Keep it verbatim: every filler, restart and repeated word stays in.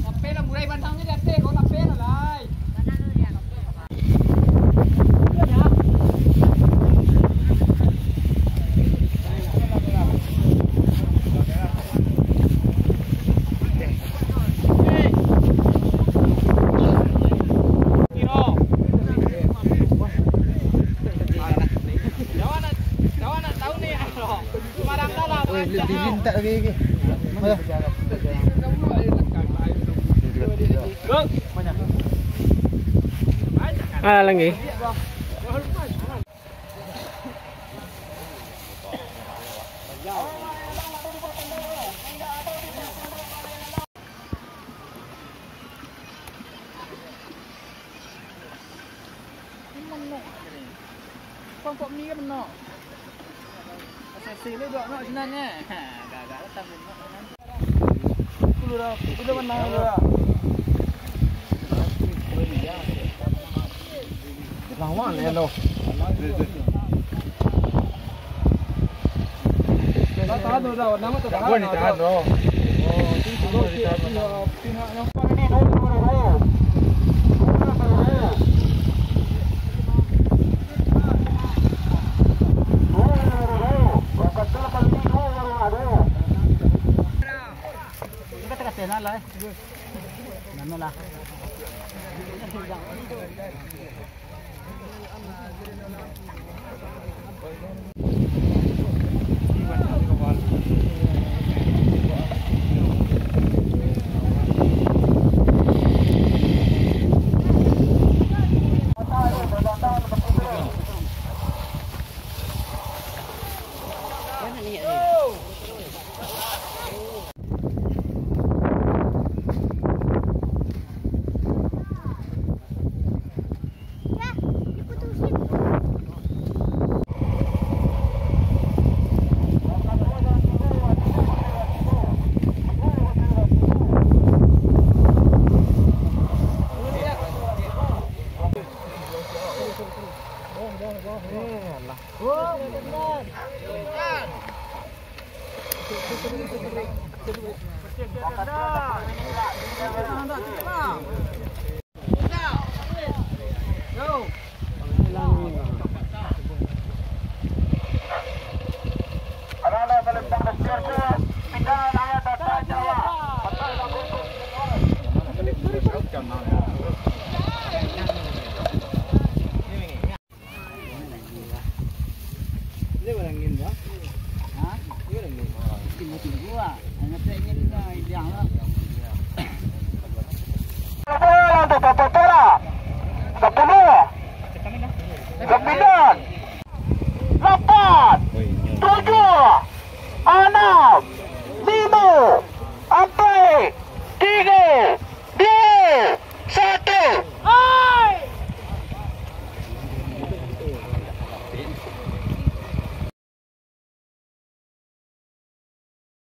Sampai lah mulai bantangnyo di ateh, kau sampai lah, lai. Woi, beli, beli tak lagi, lagi. Ayo. Ah, lagi. Ini menok. Kok, kok mie kan menok? Sesi lu dua menok sinan, eh. Ha, gagah lah tamu menok sinan. Itu lu dah, itu dah menang lu dah. Lawan ya lo. Tahan dulu dah, nama tu tahan. Tahan dulu. Kita tengah channel lah, eh. Nano lah. Dia barangin, bah. Hah? Dia barangin. Tinggu-tinggu, ah. Hanya tak ingin, ah, hilang, lah.